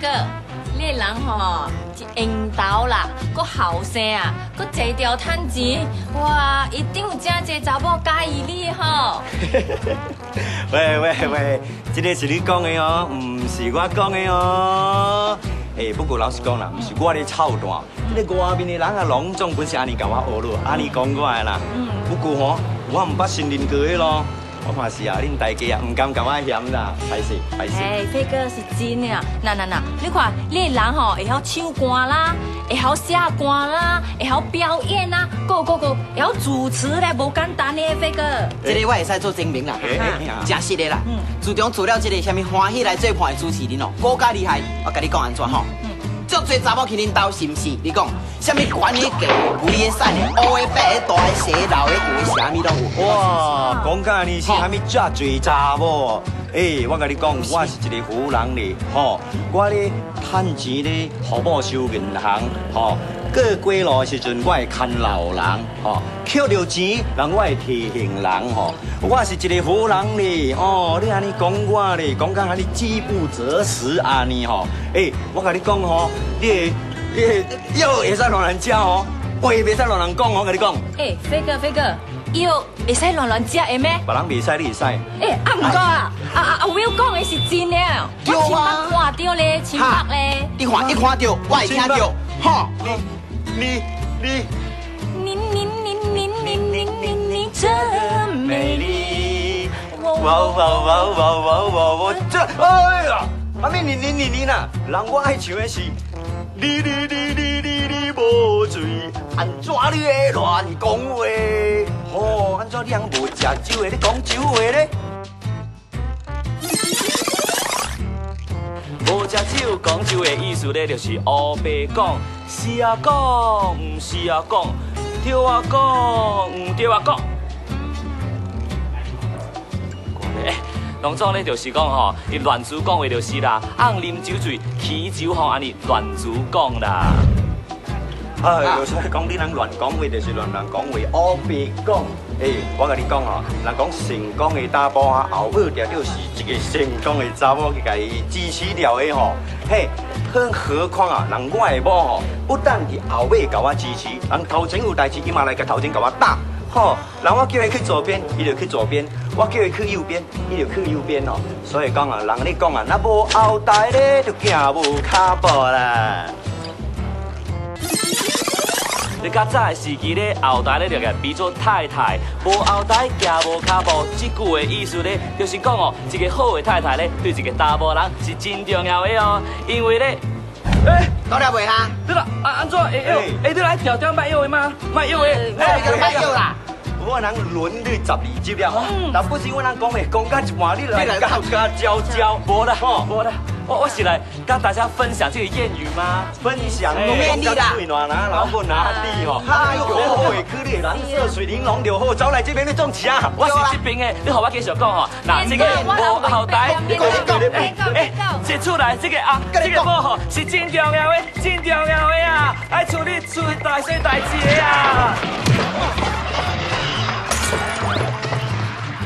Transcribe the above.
哥，你的人吼是緣投啦，閣後生啊，閣坐牢趁錢，哇，一定有誠濟查某佮意你的吼。喂喂喂，這个是你講的哦，毋是我講的哦。欸，不過老實講啦，毋是我咧操蛋，這个外面的人啊，攏總本是按呢共我學咯，按呢講我的啦。不過吼，我毋捌承認過的咯。我看是啊，恁大家啊，毋敢共我嫌啦，歹勢歹勢。哎，飛哥是真的啊！嗱嗱嗱，你看你的人吼會曉唱歌啦，會曉寫歌啦，會曉表演啦，閣閣閣會曉主持咧，無簡單的飛哥。這个我會使做證明啦，誠實的啦。自從做了這个啥物歡喜來做伴的主持人哦，閣較厲害。我共你講按怎吼？足濟查某去恁兜是毋是？你講，啥物懸的、低的、肥的、瘦的、烏的、白的、大的、細的、老的、有的，啥物攏有。哇，講甲呢是啥物遮濟查某？欸，我共你講，我是一個好人咧，吼，我咧趁錢咧，予某收銀行，吼，過街路的時陣我會牽老人，吼，抾著錢，人我會提醒人，吼，我是一個好人咧，哦，你按呢講我咧，講甲按呢飢不擇食按呢吼，欸，我共你講吼，你會藥會使亂亂食吼，話袂使亂亂講，我共你講。欸，飛哥飛哥，藥會使亂亂食的咩？別人袂使，你會使。欸，啊毋過啊，啊啊阿 Will 講的是真的，我親目看著咧，親目咧。你看，你看著，我會聽著，吼。你你你你你你你你你你真美麗。哇哇哇哇哇哇哇！這，哎呀，啥物你你你你啦？人我愛唱的是你你你你你你無罪，按怎你會亂講話？吼，按怎你通無食酒的，你講酒話咧？無食酒講酒的意思咧，就是烏白講，是啊講，毋是啊講，對啊講，毋對啊講。欸，攏總咧就是講吼，伊亂珠講話就是啦，按啉酒醉，起酒吼按呢亂珠講啦。哎，就是講你人亂講話，就是亂亂講話，烏白講。欸，我共你講吼，人講成功的查埔啊，後尾定著是一个成功的查某去共伊支持了的吼。嘿，更何況啊，人我的某吼，不但佇後尾共我支持，人頭前有代誌，伊嘛來共頭前共我打。吼，人我叫伊去左邊，伊就去左邊；我叫伊去右邊，伊就去右邊哦。所以講啊，人咧講啊，若無後台咧，就行無跤步啦。你較早的時期咧，後台咧就共比做太太，無後台行無跤步。這句的意思咧，就是講哦，一个好的太太咧，對一个查某人是真重要的哦。因為咧，欸，到了未哈？對啦，啊按怎會約？欸，你來調調莫約的嗎？莫約的，欸，莫約啦。我人輪你12集了，但不是我人講的，講到一半你來加加招招，無啦，無啦。我是來佮大家分享這个諺語嗎？分享，講甲水爛啊，老本啊底吼。哎呦，好會去你的藍色水玲瓏就好，走來這邊你創啥？我是這邊的，你予我繼續講吼。嗱，這个無後台，你講你講，欸，這厝內這个啊，這个某吼是真重要的，真重要的啊，愛處理出大細代誌的啊。